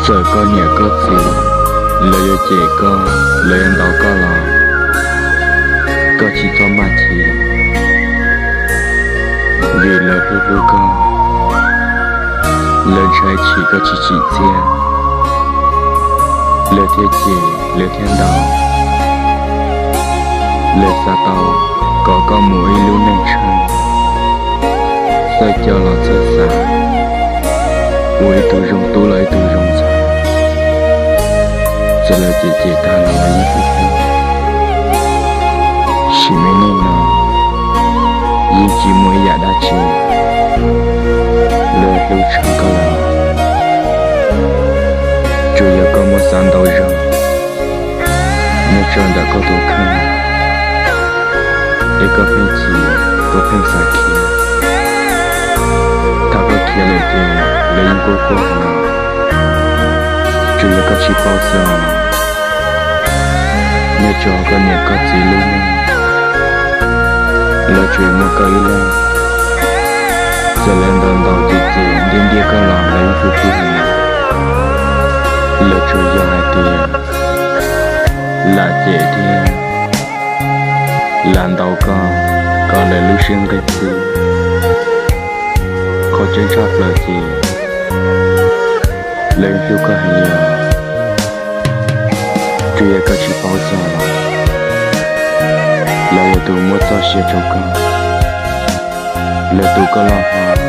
Txawm koj niam koj txiv lawv yuav cem koj, lawv yuav ntaus koj los koj tsis txhob maj chim, vim lawv hlub hlub koj, lawv ntshai chim koj tsis tsim txiaj, lawv thiaj cem, lawv thiaj ntaus. Lawv xav tau kom koj mus ua ib lub neej tsheej, txawj coj los txawj xav, ua ib tug zoo tub los ib tug zoo ntxhais. Txawm lawv cem cem tag los lawv yeej hlub hlub. Sim me neej no yeej tsis muaj ib yam dab tsi lawv hlub tshaj koj lawm. Tsuas yog koj muab xav ntau zog nyob rau ntawm koj tus kheej, es koj pheej chim, koj pheej xav khiav. Thaum koj khiav lawm ces lawv yeej quaj quaj heev. Tsuas yog koj tsis paub xwb os. Nyob rau koj niam koj txiv lub neej, lawv tsuas muaj koj ib leeg. Txawm lawv ntaus ntaus cem cem ntiab ntiab koj los lawv yeej hlub hlub heev. Lawv tsuas yog hais tias lam cem thiab lam ntaus koj kom lawv lub siab nqig xwb. Qhov tseeb tshaj plaws ces lawv yeej hlub koj heev li. Tsuas yog koj tsis paub xwb os. Lawv yog tus muab txoj sia rau koj, lawv tu koj loj hlob,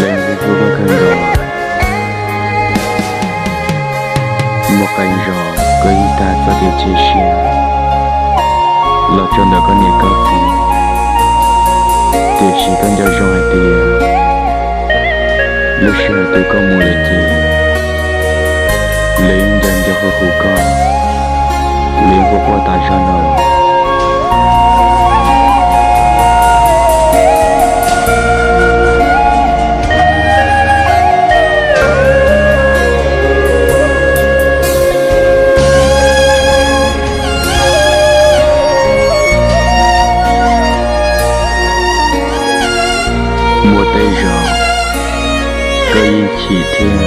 lawv yeej hlub hlub koj kawg nkaus. Muaj qee zaus koj yeej tag txoj kev cia siab los rau ntawm koj niam koj txiv, tiam sis koj nco zoo hais tias lub sij hawm twg koj mus lawm ces lawv yeej nco nco hu hu koj, lawv yeej quaj quaj tas zog no. Muaj tej zaum koj yeej chim thiab,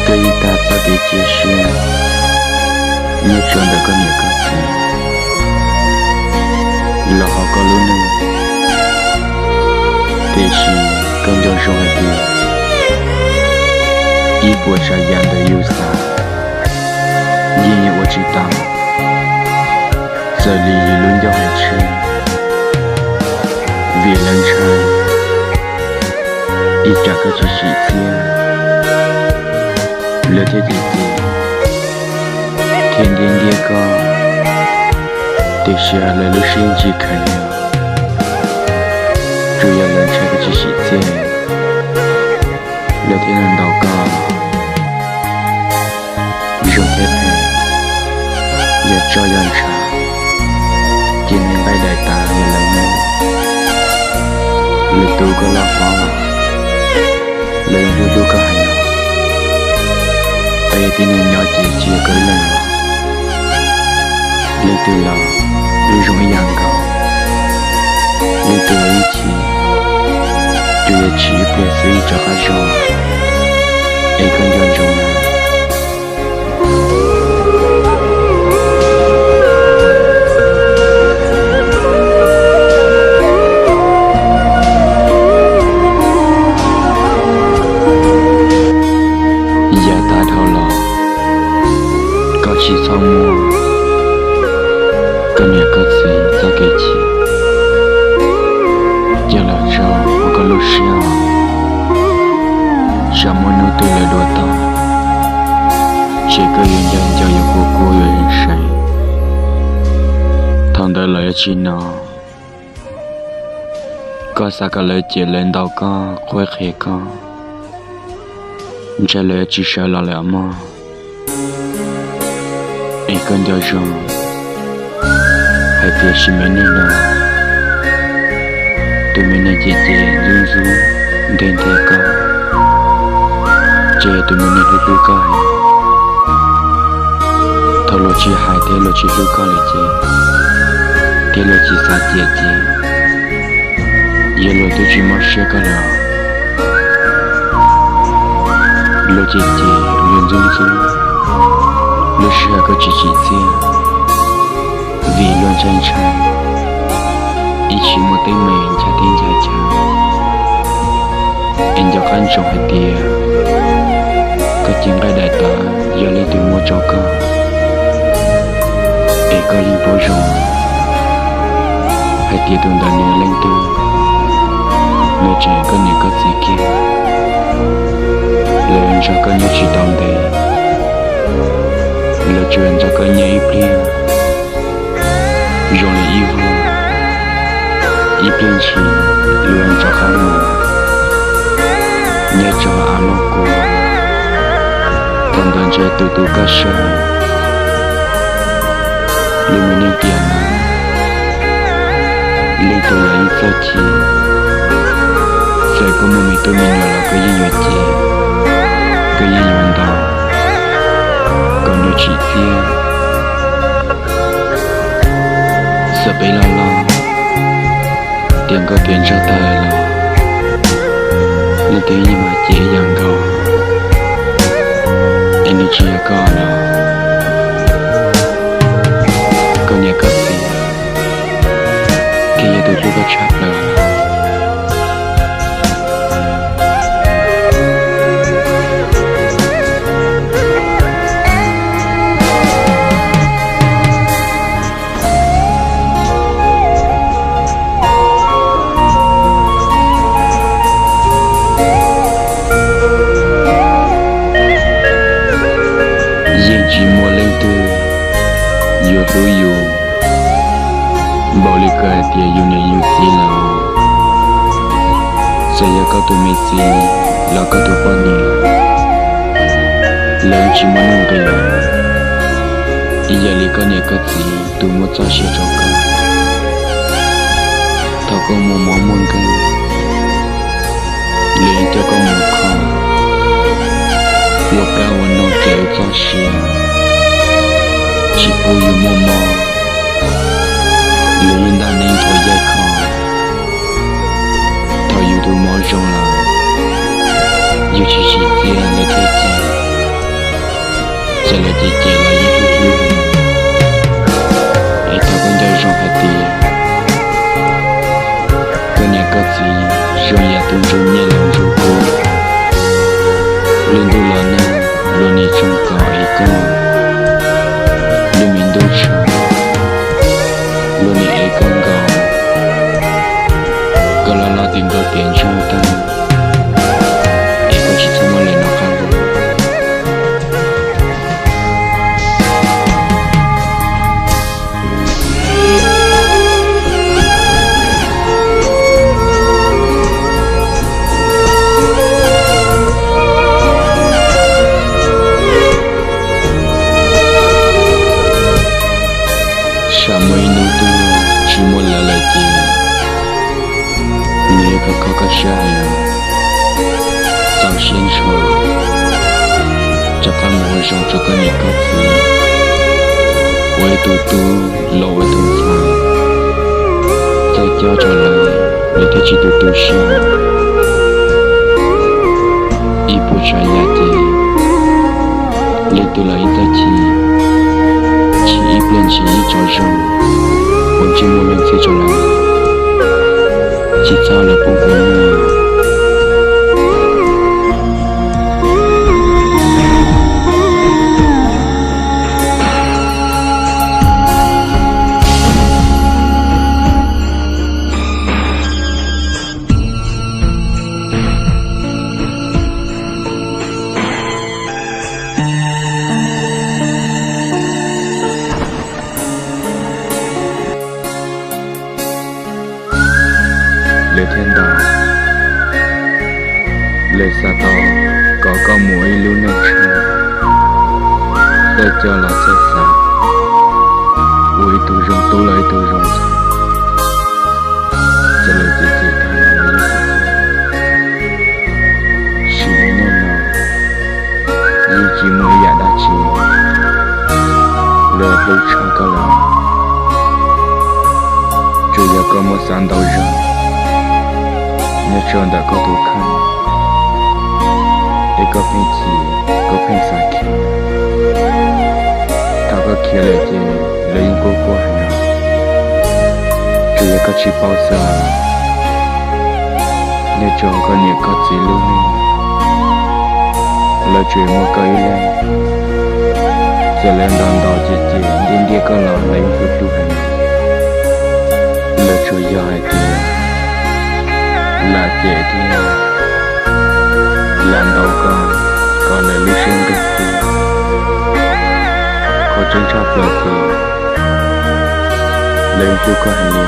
koj yeej tag txoj kev cia siab nyob rau ntawm koj niam koj txiv los hauv koj lub neej, tiam sis koj nco zoo hais tias ib puas tsav yam ntawm yus xav yeej yuav ua tsis tau. Txawm li yus lub ncauj hais tseg, vim lawv ntshai ib tsam koj tsis tsim txiaj, lawv thiaj cem cem thiab ntiab ntiab koj, tiam sis lawv lub siab tsis kheev li. Tsuas yog lawv ntshai koj tsis tsim txiaj, lawv thiaj ntaus koj. Zoo thiab phem, yog tsoj yog ntshav, ces nws nqaij daim tawv yog lawv nyob. Lawv tu koj loj hlob los lawv yeej hlub hlub koj heev. Peb yog tib neeg nyob ces tsis yog koj ib leeg los, leej twg los yeej zoo ib yam nkaus, leej twg los yeej chim, tsuas yog chim ib pliag xwb yeej rov qab zoo, es koj nco ntsoov na. Yav tag dhau los, koj tsis txhob muab koj niam koj txiv txoj kev chim coj los tso hauv koj lub siab. Tsam muaj hnub twg lawv dua tau, ces koj yuav nco nco yuav kua kua yuav seev seev. Thaum ntawd lawv yuav tsis hnov. Koj xav kom lawv cem lawv ntaus koj qhuab qhia koj, ntshai lawv yuav tsis sawv los lawm os mog. Es koj nco zoo hais tias sim me neej no, tus me neeg cem cem ntxub ntxub nteg nteg koj, ces yog tus me neeg hlub hlub koj heev. Thaum luag tsis hais thiab luag tsis hlub koj lawm ces, thiab luag tsis xav cem ces, yog luag twb tsis mob siab koj lawm. Ces ces lub ntxub ntxub, lub sij hawm koj tsis tsim txiaj, vim luag ntshai ntshai, ib tsis muaj teeb meem ncha teb ncha chaw, es nco qab ntsoov hais tias koj cev nqaij daim tawv yog leej twg muab rau koj, es koj yeej paub zoo hais tias tus ntawd nws yog leej twg. Nws tseem yog koj niam koj txiv kiag, lawv nrog koj nyob tsis tau ntev, lawv tsuas nrog koj nyob ib pliag zoo li ib vuag, ib pliag ntshis lawv rov qab mus, nyob rau av noj kua, thaum ntawd ntshe tus tus koj saib, lub me neej tiam no, leej twg los yeej txawj chim, txawm koj muaj me tub me nyuam los koj yeej yuav cem, koj yeej yuav ntaus, kom nws tsim txiaj. Txawm peb loj loj, tias nkauj tias ntsawj tawg los, leej twg yeej mam cem ib yam nkaus, es nws tsis yog koj los, koj niam koj txiv thiaj yog tus hlub koj tshaj plaws. Yeej tsis muaj leej twg yuav hlub yus npaum li koj hais tias yus niam yus txiv lawm. Txawm yog koj tus me txiv los koj tus poj niam, lawv tsis muaj nuj nqis ib yam li koj niam koj txiv tus muab txoj sia rau koj. Thaum koj muaj mob muaj nkeeg, lawv yeej coj koj mus kho, ua kab ua noog cawm txoj sia, tsis pub yus muaj mob, lawv yeej ntaj neeb nthuav yaig kho. Thaum yus tus mob zoo lawm, yus tsis tsim txiaj lawv thiaj cem, txawm lawv cem cem los yeej hlub hlub. Es thov koj nco zoo hais tias koj niam koj txiv zoo yam tus ntsuj nyiaj los ntsuj kub, lub ntuj los nag luag nim tsoo kom es koj, lub me ntuj tshav luag nim ev koj nkaus, koj loj loj tias nkauj tias ntsawj tag, es koj tsis txhob muab lawv nov qab li. Tsam muaj ib hnub twg tsis muaj lawv lawm ces nws yuav kho kho koj siab heev. Txaus siab ntshua, rov qab mus ua zoo rau koj niam koj txiv, ua ib tug tub los ua ib tug ntxhais, txawj cob rau lawv, lawv thiaj tsis tu tu siab. Ib puas tsav yam ces leej twg los yeej txawj chim, chim ib pliag ntshis yeej tsom zoo, ua ntsej muag luag ntxhi rau lawv, tsis txhob lawv poob kuv muag. Lawv thiaj ntaus, lawv xav tau kom koj mus ua ib lub neej tshiab, txawj coj los txawj xav, ua ib tug zoo tub los ib tug zoo ntxhais. Txawm lawv cem cem tag los lawv yeej tsis ua, sim neej no yeej tsis muaj ib yam dab tsi los hlub tshaj koj lawm. Tsuas yog koj muab xav ntau zog nyob rau ntawm koj tus kheej, es koj pheej chim khiav lawm ces lawv yeej quaj quaj heev. Tsuas yog koj tsis paub xwb, nyob rau koj niam koj txiv lub neej, lawv tsuas muaj koj ib leeg. Txawm lawv ntaus ntaus ces ces ntiab ntiab koj los lawv yeej hlub hlub heev. Lawv tsuas yog hais tias lam cem thiab lam ntaus koj kom lawv lub siab ntuj tu. Qhov tseeb tshaj plaws ces lawv yeej hlub koj heev li.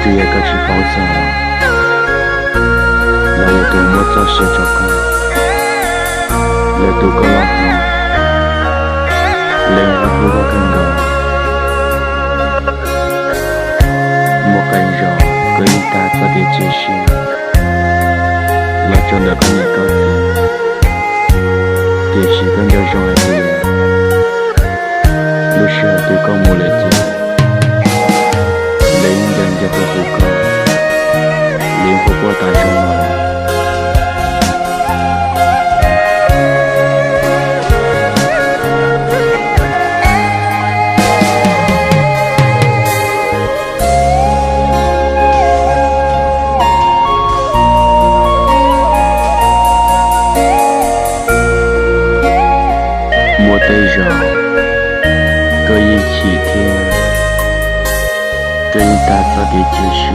Tsuas yog koj tsis paub xwb, lawv yog tus muab txoj sia rau koj, lawv tu koj loj hlob, lawv yeej hlub koj kawg nkaus. Muaj qee zaus koj yeej tag txoj kev cia siab los rau ntawm koj niam koj txiv, tiam sis koj nco zoo hais tias lub sij hawm twg koj mus lawm ces lawv yeej nco nco tuaj hu koj, lawv yeej quaj quaj tas zog no. Muaj tej zaum koj yeej chim thiab koj yeej tag txoj kev cia siab.